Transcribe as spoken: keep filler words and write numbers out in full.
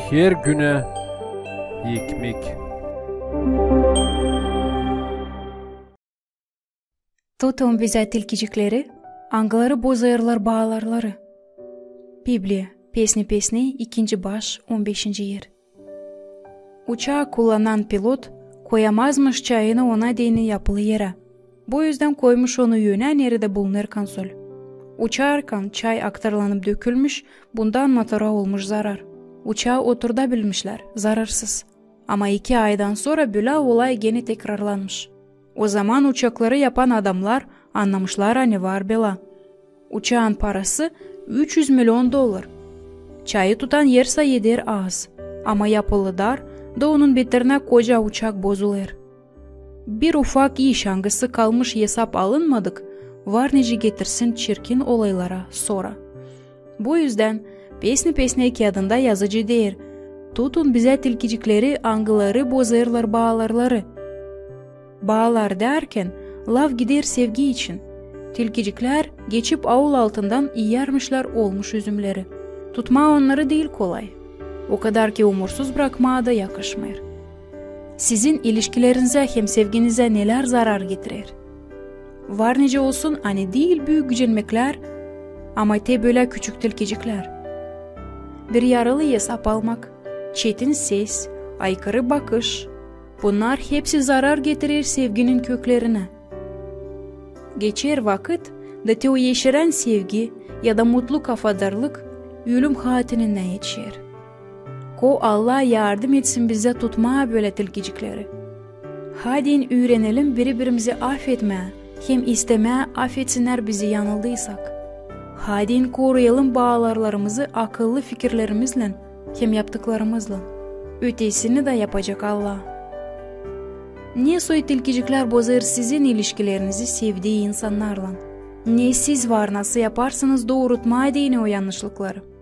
Her günä ekmek. Tutun bizä tilkicikleri, angıları bozêrlar baaları. Bibliya, Pesni pesney, ikinci baş, on beşinci er. Uçaa kullanan pilot koyamazmış çayını ona deyni yapılı erä. Bu üzdän koymuş onu yönä, neredä bulunêr konsol. Uçarkan çay aktarlanıp dökülmüş, bundan motora olmuş zarar. Uçaa oturdabilmişlär zararsız. Ama iki aydan sora bölä olay genä tekrarlanmış. O zaman uçakları yapan adamnar annamışlar, ani var bela. Uçaan parası üç üz million dollar. Çayı tutan er sa eder az. Ama yapılı dar da onun beterinä koca uçak bozulêr. Bir ufak iş, angısı kalmış esap alınmadık, var nicä getirsin çirkin olaylara sora. Bu üzdän Pesni pesney kiyadında yazıcı deer: "Tutun bizä tilkicikleri, angıları bozêrlar baaları." Baalar därkän, laf gider sevgi için. Tilkiciklär geçip aul altından iyärmişlär olmuş üzümleri. Tutmaa onnarı diil kolay. O kadar ki umursuz brakmaa da yakışmêêr. Sizin ilişkilerinizä hem sevginizä nelär zarar getirer? Var nicä olsun, ani diil büük gücenmeklär, ama te bölä küçük tilkiciklär. Bir yarılı esap almak, çetin ses, aykırı bakış, bunnar hepsi zarar getirer sevginin köklerinä. Geçer vakıt, da te o eşerän sevgi ya da mutlu kafadarlık ölüm haatininä etişer. Ko Allah yardım etsin bizä tutmaa bölä tilkicikleri. Hadin üürenelim biri-birimizi afetmää hem istemää, afetsinnär bizi yanıldıysak. Hadin koruyalım baalarımızı akıllı fikirlerimizlän hem yaptıklarımızlan. Ötesini da yapacek Allah. Ne soy tilkiciklär bozêr sizin ilişkilerinizi sevdii insannarlan? Ne siz var nasıl yaparsınız doorutmaa deyni o yannışlıkları?